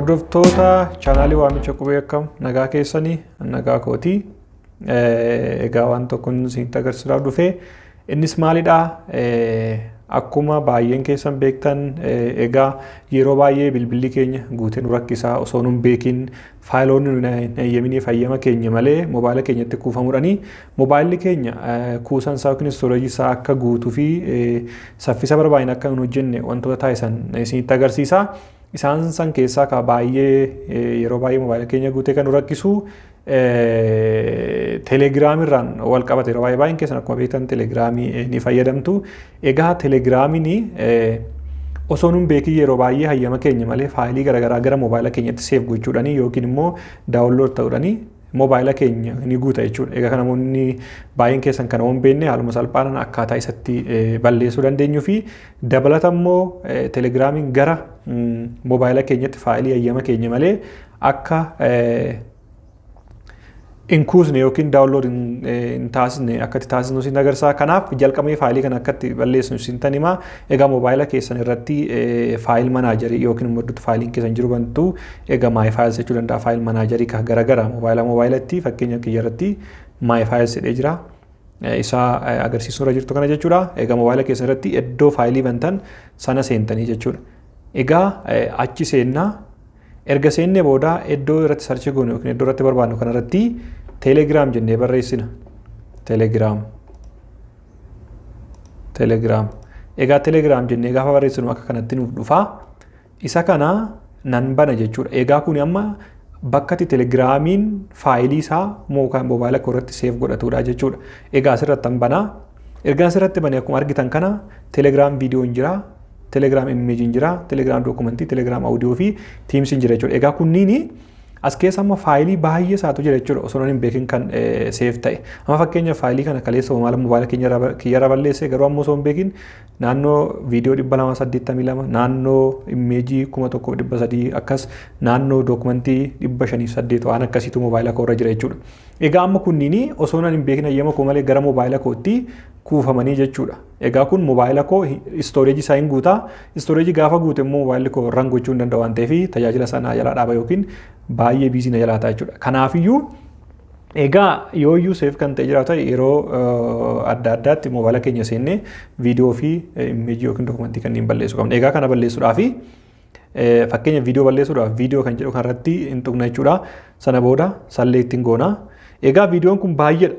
Hordoftoota chaanaalii Waamicha Qubee, akkam nagaa keessanii? Nagaa kootii. Egaa waan tokko isinitti agarsiisuudhaaf dhufe. Innis maalidhaa? Akkuma baay'een keessan beektan, egaa yeroo baay'ee bilbilli keenya guutee nu rakkisaa. Osoo nun beekin faayiloonni nu hin eeyyaminiif hayyama keenya malee moobaayila keenyatti kuufamuudhani moobaayilli keenya kuusan isaa yookiin storage isaa akka guutuu fi saffisa barbaadne akka nun hojjenne wantoota taasisan isinitti agarsiisa. Isaan san keessaa ka baay'ee yeroo baay'ee moobaayila keenya guutee kan nu rakkisu teelegiraamii irraan wal qabate. Yeroo baay'ee baay'een keessan akkuma beektan teelegiraamii ni fayyadamtu. Egaa teelegiraamiin osoo nun beekin yeroo baay'ee hayyama keenya malee faayilii garaagaraa gara moobaayila keenyatti save gochuudhani yookiin immoo download ta'uudhani moobaayila keenya ni guuta jechuudha. Egaa kan namoonni baay'een keessan kana waan beekne, haaluma salphaadhaan akkaataa isatti balleessuu dandeenyuu fi dabalata immoo teelegiraamiin gara moobaayila keenyatti faayilii hayyama keenya malee akka hin kuusne yookiin download hin taasisne akka itti taasisnu sin agarsiisa. Kanaaf jalqabee faayilii kana akka itti balleessinu sin himaa. Egaa moobaayila keessan irratti file manager yookiin immoo iddoo faayiliin keessan jiru bantu. Egaa my files jechuu danda'a. File manager kan garagara moobaayila moobaayilatti, fakkeenya kiyya irratti my files jedhee jira. Isaa agarsiisuu irra jirtu kana jechuudha. Egaa moobaayila keessan irratti iddoo faayilii bantan sana seentanii jechuudha. Egaa achi seennaa. Erga seennee booda iddoo irratti search goonu yookiin iddoo irratti barbaadnu kanarratti Teelegiraam jennee barreessina. Teelegiraam. Teelegiraam. Egaa Teelegiraam jennee gaafa barreessinu akka kanatti nuuf dhufaa. Isa kana nan bana jechuudha. Egaa kuni amma bakka itti teelegiraamiin faayilii isaa moobaayila koo irratti save godhatudha jechuudha. Egaa asirratti an banaa. Erga asirratti banee akkuma argitan kana Teelegiraam viidiyoon jira, Telegram imageiin jira, Telegram document, Telegram audio fi Teamsiin jira jechuudha. Egaa kunniin as keessa amma faayilii baay'ee isaatu jira jechuudha, osoo hin beekin kan save ta'e. Amma fakkeenya faayilii kana kaleessa maala moobaayila kiyyarra balleesse, garuu ammoo osoo hin beekin naannoo viidiyoo 282, naannoo image 1300, akkas naannoo document 508 waan akkasiitu moobaayila koo irra jira jechuudha. Egaa amma kunniin osoo hin beekin hayyama koo malee gara moobaayila kootti kuufamanii jechuudha. Egaa kun moobaayila koo storage isaa hin guutaa. Storage gaafa guute immoo moobaayilli koo run gochuu hin danda'u waan ta'eef tajaajila isaa jalaa dhaaba yookiin baay'ee busy na jalaa ta'a jechuudha. Kanaafiyyuu egaa yoo iyyuu save kan ta'e jiraatu yeroo adda addaatti moobaayila keenya seennee viidiyoo fi image yookiin document kanneen balleessuu qabna. Egaa kana balleessuudhaafi, fakkeenya viidiyoo balleessuudhaaf, viidiyoo kan jedhu kanarratti hin tuqna jechuudha. Sana booda selectiin goona. Egaa viidiyoon kun baay'eedha.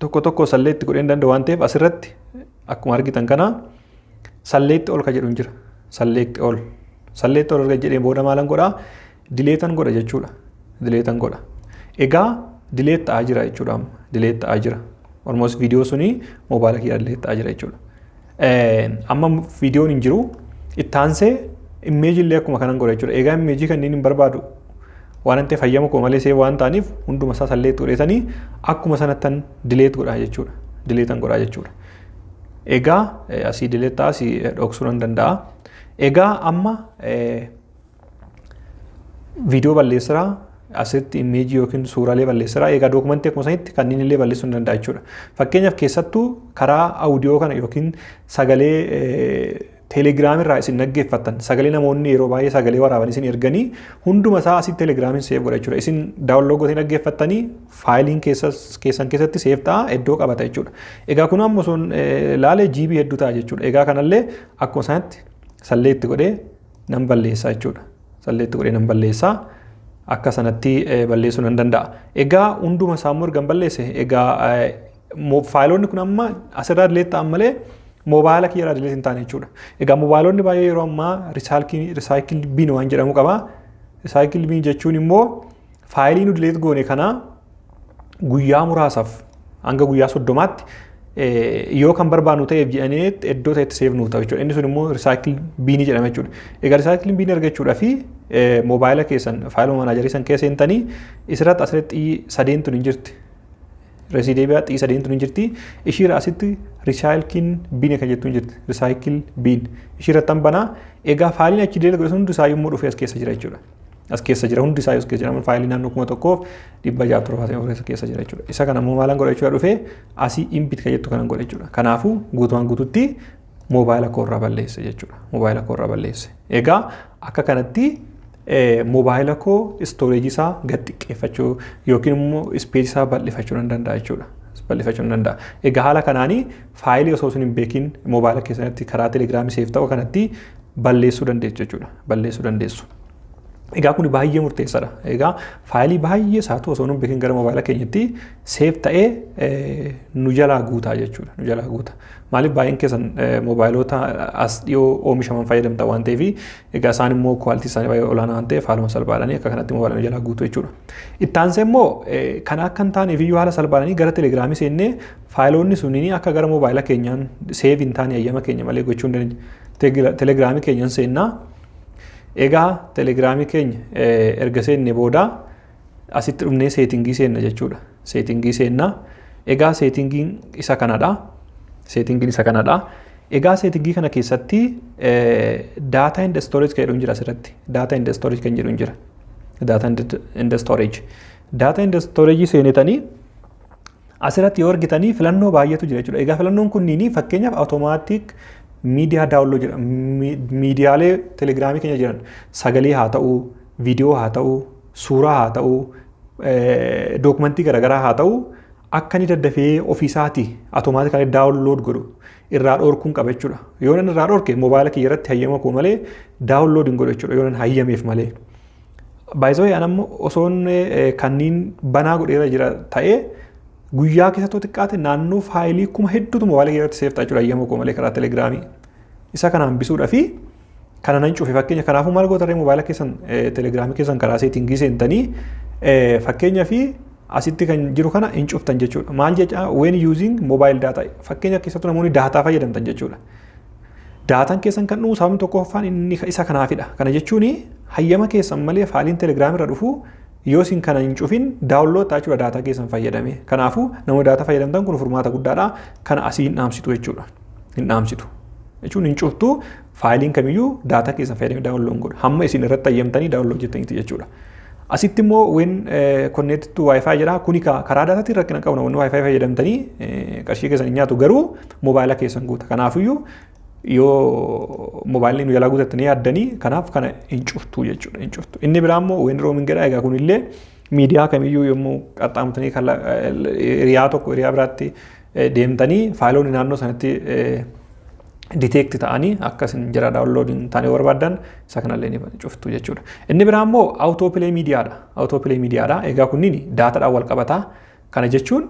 Tokko tokko select godhee hin danda'u waan ta'eef asirratti akkuma argitan kana select all ka jedhu hin jira. Select all. Select all erga jedhee booda maalan godhaa? Deletean godha jechuudha. Deletean godha. Egaa delete ta'aa jira jechuudha amma. Delete ta'aa jira. Almost viidiyoo suni moobaayila kiyyaa delete ta'aa jira jechuudha. Amma viidiyoon hin jiru. Ittaansee image illee akkuma kanan godha jechuudha. Egaa image kanneen hin barbaadu waan ta'eef, hayyama koo malee save waan ta'aniif, hunduma isaa select godheetanii akkuma sanattan delete godhaa jechuudha. Deletean godhaa jechuudha. Egaa asii delete ta'a, asii dhoksuu nan danda'a. Egaa amma viidiyoo balleessiraa, asitti image yookiin suuraalee balleessiraa. Egaa document akkuma sanitti kanneen illee balleessuu ni danda'a jechuudha. Fakkeenyaaf keessattuu karaa audio kana yookiin sagalee teelegiraamii irraa isin dhaggeeffattan, sagalee namoonni yeroo baay'ee sagalee waraaban isin erganii, hunduma isaa asitti teelegiraamiin save godha jechuudha. Isin download gootanii dhaggeeffattanii faayiliin keessan keessatti save ta'a, iddoo qabata jechuudha. Egaa kun ammoo sun laalee GB hedduu ta'a jechuudha. Egaa kanallee akkuma sanatti select godhee nan balleessa jechuudha. Select godhee nan balleessaa. Akka sanatti balleessuu nan danda'a. Egaa hunduma isaa immoo ergan balleesse, egaa faayiloonni kun amma asirraa delete ta'an malee moobaayila kiyyarraa delete hin taane jechuudha. Egaa moobaayilonni baay'ee yeroo ammaa recycle bin waan jedhamu qaba. Recycle bin jechuun immoo faayilii nu delete goone kana guyyaa muraasaaf hanga guyyaa 30tti yoo kan barbaannu ta'eef jedhanii iddoo ta'etti save nuuf ta'u jechuudha. Inni sun immoo recycle bin jedhama jechuudha. Egaa recycle bin argachuudhaaf moobaayila keessan file manager san keessa seentanii isirratti asirratti sadeen tun hin jirti. Resii deebi'aa, xii sadeen tun hin jirti. Ishiirra asitti recycle bin kan jettu hin jirti. Recycle bin. Ishiirratti banaa. Egaa faayiliin achi delete godhe hundi isaa immoo dhufee as keessa jira jechuudha. As keessa jira, hundi isaa as keessa jira. Faayilii naannoo 1674 keessa jira jechuudha. Isa kana immoo maalan godha jechuudha? Dhufee asii empty kan jettu kanan godha jechuudha. Kanaafuu guutumaan guututti moobaayila koorraa balleesse jechuudha. Moobaayila koorraa balleesse. Egaa akka kanatti Moobaayila koo storage isaa gad xiqqeeffachuu yookiin immoo space isaa bal'ifachuu nan danda'a jechuudha. Bal'ifachuu nan danda'a. Egaa haala kanaanii faayilii osoo isin hin beekin moobaayila keessanitti karaa telegiraamii save ta'u kanatti balleessuu dandeessu jechuudha. Balleessuu dandeessu. Egaa kun baay'ee murteessaadha. Egaa faayilii baay'ee isaatu osoo nu beekin gara moobaayila keenyatti save ta'ee nu jalaa guutaa jechuudha. Nu jalaa guuta. Maaliif, baay'een keessan moobaayilota as dhiyoo oomishaman fayyadamta waan ta'eef, egaa isaan immoo quality isaanii baay'ee olaanaa waan ta'eef, haaluma salphaadhaan akka kanatti moobaayila nu jalaa guutu jechuudha. Itti aansee immoo kana akka hin taaneef iyyuu haala salphaadhaan gara telegiraamii seennee faayiloonni sunniin akka gara moobaayila keenyaan save hin taane hayyama keenya malee gochuu hin dandeenya. Telegiraamii keenyan seennaa. Egaa telegiraamii keenya erga seenne booda asitti dhufnee setting seenna jechuudha. Setting seennaa. Egaa settingiin isa kanadha. Settingiin isa kanadha. Egaa setting kana keessatti data and storage kan jedhu jira asirratti. Data and storage kan jedhu jira. Data and storage. Data and storage seenetanii asirratti yoo argitanii filannoo baay'eetu jira jechuudha. Egaa filannoon kunniin fakkeenyaaf automatic media download jedha. Miidiyaalee telegiraamii keenya jiran, sagalee haa ta'uu, viidiyoo haa ta'uu, suuraa haa ta'uu, dookumentii garaagaraa haa ta'uu, akka inni daddafee ofiisaatii automatically download godhu irraa dhorkuun qaba jechuudha. Yoo nan irraa dhorke, moobaayila kiyya irratti hayyama koo malee download hin godhu jechuudha, yoo nan hayyameef malee. Baay'isoo an ammoo osoon kanneen banaa godheera jira ta'ee, guyyaa keessatti xiqqaate naannoo faayilii 7000tu moobaayila kiyya irratti save ta'a jechuudha, hayyama koo malee karaa telegiraamii. Isa kana hambisuudhaa fi kana nan cufe fakkeenya. Kanaafuu maal gootarree, moobaayila keessan telegiraamii keessan karaa setting seentanii fakkeenya fi asitti kan jiru kana hin cuftan jechuudha. Maal jecha, when using mobile data, fakkeenya keessattuu namoonni daataa fayyadamtan jechuudha. Daataan keessan kan dhumu sababni tokkoffaan inni isa kanaafidha. Kana jechuun hayyama keessan malee faayiliin telegiraamii irra dhufu yoo isin kana hin cufin download ta'a jechuudha daataa keessan fayyadame. Kanaafuu namoonni daataa fayyadamtan kun furmaata guddaadha. Kana asii hin dhaamsitu jechuudha. Hin dhaamsitu. Jechuun hin cuftu, faayiliin kamiyyuu daataa keessan fayyadamee download godha. Hamma isin irratti hayyamtanii download jettaniiti jechuudha. Asitti immoo when connected to wifi jedha. Kuni karaa daataatiin rakkina qabu, namoonni wifi fayyadamtanii qarshii keessan hin nyaatu, garuu moobaayila keessan guuta. Kanaafiyyuu yoo moobaayilli nu jalaa guutattanii yaaddanii, kanaaf kana hin cuftu jechuudha, hin cuftu. Inni biraa immoo when roaming jedha. Egaa kunillee miidiyaa kamiyyuu yommuu qaxxaamurtanii hiriyaa tokko hiriyaa biraatti deemtanii faayiloonni naannoo sanatti detect ta'anii akka isin jira download hin taane barbaaddan, isa kanallee ni cuftu jechuudha. Inni biraa immoo autoplay miidiyaadha. Autoplay miidiyaadha. Egaa kunniin daataadhaan wal qabata. Kana jechuun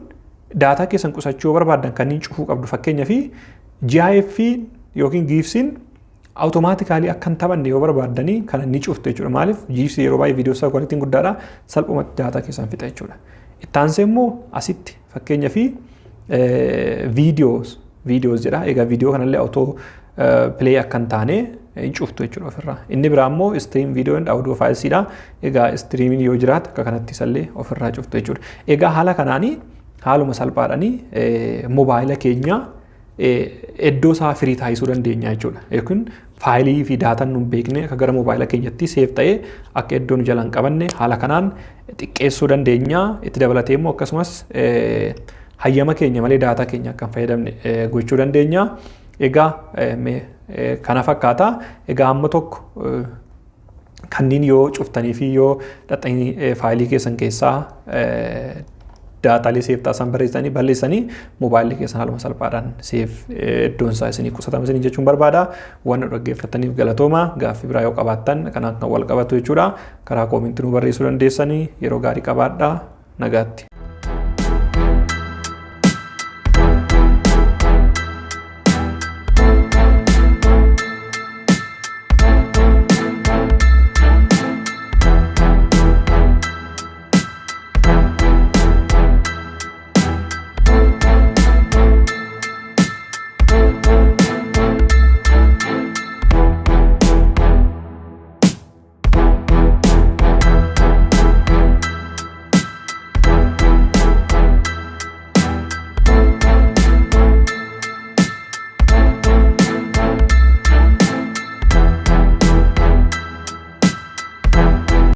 daataa keessan qusachuu barbaaddan kanneen cufuu qabdu. Fakkeenyaa fi GIF yookiin GIFsiin automatically akka hin taphanne yoo barbaaddanii, kana ni cuftu jechuudha. Maaliif, GIFs yeroo baay'ee viidiyoo isaa qualityn guddaadha, salphumatti daataa keessan fixa jechuudha. Itti aansee immoo asitti fakkeenya fi videos jedha. Egaa viidiyoo kanallee auto play akka hin taane hin cuftu jechuudha ofirraa. Inni biraa immoo stream video and audio filesiidha. Egaa streamiin yoo jiraate akka kanatti isallee ofirraa cuftu jechuudha. Egaa haala kanaanii haaluma salphaadhaanii moobaayila keenya iddoo isaa free taasisuu dandeenya jechuudha. Yookiin faayilii fi daataan nu hin beekne akka gara moobaayila keenyatti save ta'ee akka iddoo nu jalaan qabanne haala kanaan xiqqeessuu dandeenya. Itti dabalatee immoo akkasumas hayyama keenya malee daataa keenya akka hin fayyadamne gochuu dandeenya. Egaa kana fakkaata. Egaa amma tokko kanneen yoo cuftanii fi yoo dhaxxanii faayilii keessan keessaa daataalee save taasisan barreessanii balleessanii, moobaayilii keessan haaluma salphaadhaan save iddoon isaa isinii qusatama isinii jechuun barbaada. Waan nu dhaggeeffataniif galatooma. Gaaffii biraa yoo qabaattan kanaan kan wal qabatu jechuudha. Karaa comment nu barreessuu dandeessanii. Yeroo gaarii qabaadhaa. Nagaatti.